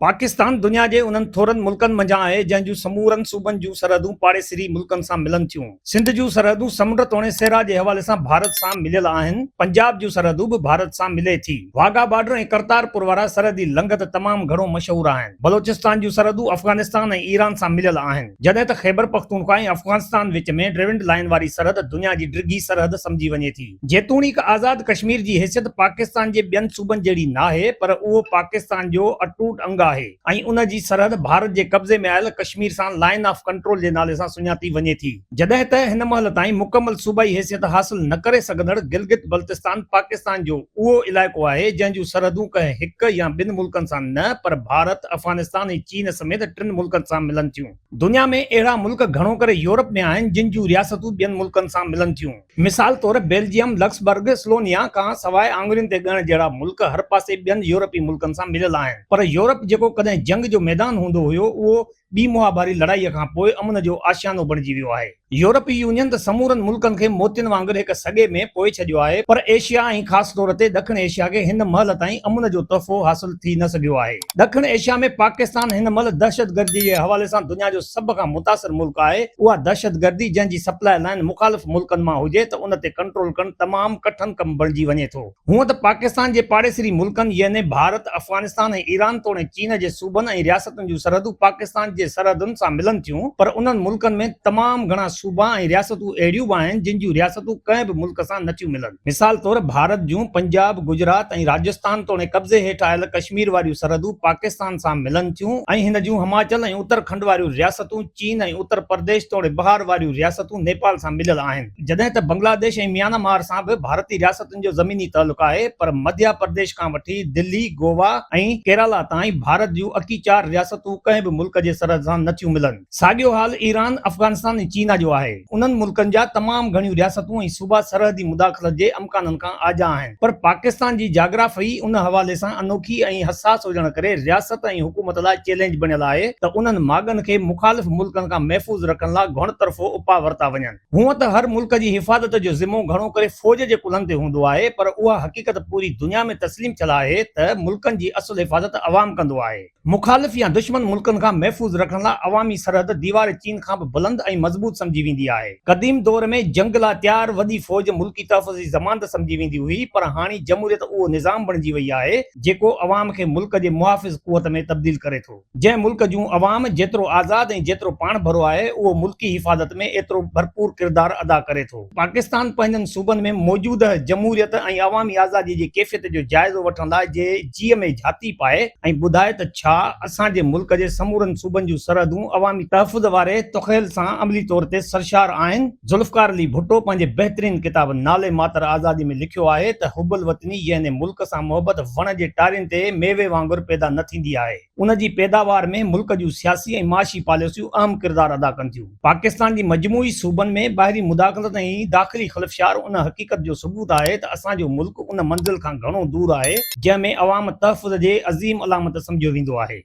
پاڪستان دنيا جي انهن ٿورن ملڪن منجهان آهي جنهن جون سمورن صوبن جون سرحدون پاڙيسري ملڪن سان ملن ٿيون. سنڌ جون سرحدون سمنڊ توڻي صحرا جي حوالي سان ڀارت سان مليل آهن. پنجاب جون سرحدون به ڀارت سان ملي ٿي. واگها بارڊر ۽ ڪرتارپور وارا سرحدي لنگهه ته تمام گهڻو مشهور آهن. بلوچستان جون سرحدون افغانستان ۽ ايران سان مليل آهن. جڏهن ته خيبرپختونخوا ۽ افغانستان وچ ۾ ڊريونڊ لائين واري سرحد دنيا جي ڊگهي سرحد سمجهي وڃي ٿي. جيتوڻيڪ آزاد ڪشمير جي حيثيت پاڪستان جي ٻين صوبن جهڙي ناهي پر اهو پاڪستان جو اٽوٽ انگ آهي ۽ ان جي سرحد ڀارت جي قبضي ۾ آيل ڪشمير سان لائين آف ڪنٽرول جي نالي سان سڃاتي وڃي ٿي. جڏهن ته هن مهل تائين مڪمل صوبائي حيثيت حاصل نه ڪري سگهندڙ گلگت بلتستان پاڪستان جو اهو علائقو آهي جنهن جون سرحدون ڪنهن هڪ يا ٻن ملڪن سان نه پر ڀارت، افغانستان ۽ چين سميت ٽن ملڪن سان ملن ٿيون. دنيا ۾ اهڙا ملڪ گهڻو ڪري يورپ ۾ آهن جن جون رياستون ٻين ملڪن سان ملن ٿيون. مثال طور بيلجيم، لڪسبرگ، سلونيا کان سواء آڱرين تي ڳڻڻ جهڙا ملڪ هر پاسي ٻين يورپي ملڪن سان مليل آهن. پر يورپ جيڪو ڪڏهن جنگ جو ميدان هوندو هيو اهو ٻي مهاڀاري لڙائيء کان پوء امن جو آشيانو بڻجي ويو آهي. يورپي يونين ته سمورن ملڪن کي موتين وانگر هڪ سڳي ۾ پوئي ڇڏيو آهي پر ايشيا ۽ خاص طور تي ڏکڻ ايشيا کي هن مهل تائين امن جو تحفو حاصل ٿي نه سگهيو آهي. ڏکڻ ايشيا ۾ پاڪستان هن مهل دهشتگردي جي حوالي سان دنيا جو سڀ کان متاثر ملڪ آهي. اها دهشتگردي جنهن جي سپلاء لائين مخالف ملڪن مان هجي ته ان تي ڪنٽرول ڪرڻ تمام ڪٺن ڪم بڻجي وڃي ٿو. هونء ته پاڪستان جي پاڙيسري ملڪن يعني ڀارت، افغانستان ۽ ايران توڻي چين جي صوبن ۽ رياستن جون سرحدون پاڪستان جي سرحدن سان ملن ٿيون پر انهن ملڪن ۾ تمام گهڻا صوبا ۽ رياستون اهڙيون به آهن جن جون رياستون ڪنهن به ملڪ سان نٿيون ملن. مثال طور ڀارت جون پنجاب، گجرات ۽ راجستان توڻي قبضي هيٺ آيل ڪشمير واريون سرحدون پاڪستان سان ملن ٿيون ۽ هن جون هماچل ۽ اتر کنڊ واريون رياستون چين ۽ اتر پرديش توڻي بهار واريون رياستون نيپال سان مليل آهن. جڏهن ته بنگلاديش ۽ ميانمار سان به ڀارتي رياستن جو زميني تعلق آهي پر مڌيا پرديش کان وٺي دلي، گووا ۽ ڪيرالا تائين ڀارت جون اڪيچار رياستون ڪنهن به ملڪ جي سرحد سان نه ٿيون ملن. ساڳيو حال ايران، افغانستان ۽ چينا جو آهي. انهن ملڪن جا تمام گهڻيون رياستون ۽ صوبا سرحدي مداخلت جي امڪانن کان آجا آهن پر پاڪستان جي جاگرافي ان حوالي سان انوکي ۽ حساس هجڻ ڪري رياست ۽ حڪومت لاء چئلينج بڻيل آهي ته انهن ماڳن کي مخالف ملڪن کان محفوظ رکڻ لاء گهڻ طرفو اپاء ورتا وڃن. هونء ته هر ملڪ جي حفاظت جو ذمو گهڻو ڪري فوج جي ڪلهن تي هوندو آهي پر اها حقيقت پوري دنيا ۾ تسليم ٿيل آهي ته ملڪن جي اصل حفاظت عوام ڪندو آهي. مخالف يا دشمن ملڪن کان محفوظ رکڻ لاء عوامي سرحد ديوار چين کان به بلند ۽ مضبوط سمجهي ويندي آهي. قديم دور ۾ جنگ لاء تيار وڏي فوج ملڪي تحفظ جي ضمانت سمجهي ويندي هئي پر هاڻي جمهوريت اهو نظام بڻجي وئي آهي جيڪو عوام کي ملڪ جي محافظ قوت ۾ تبديل ڪري ٿو. جنهن ملڪ جون عوام جيترو آزاد ۽ جيترو پاڻڀرو آهي، اهو ملڪي حفاظت ۾ ايترو ڀرپور ڪردار ادا ڪري ٿو. پاڪستان پنهنجن صوبن ۾ موجوده جمهوريت ۽ عوامي آزادي جي ڪيفيت جو جائزو وٺڻ لاء جي جيء ۾ جھاتي پائي ۽ ٻڌائي ته ڇا اسان جي ملڪ جي سمورن صوبن جون سرحدون عوامي تحفظ واري تخيل سان عملي طور تي سرشار آهن؟ ذوالفقار علي ڀٽو پنهنجي بهترين ڪتاب نالي ماتر آزادي ۾ لکيو آهي ته حب الوطني يعني ملڪ سان محبت وڻ جي ٽارين تي ميوي وانگر پيدا نه ٿيندي آهي. ان جي پيداوار ۾ ملڪ جون سياسي ۽ معاشي پاليسيون اهم ڪردار ادا ڪن ٿيون. پاڪستان جي مجموعي صوبن ۾ ٻاهرين مداخلت ۽ داخلي خلفشار ان حقيقت جو ثبوت آهي ته اسان جو ملڪ ان منزل کان گهڻو دور آهي جنهن ۾ عوام تحفظ جي عظيم علامت سمجهيو ويندو آهي.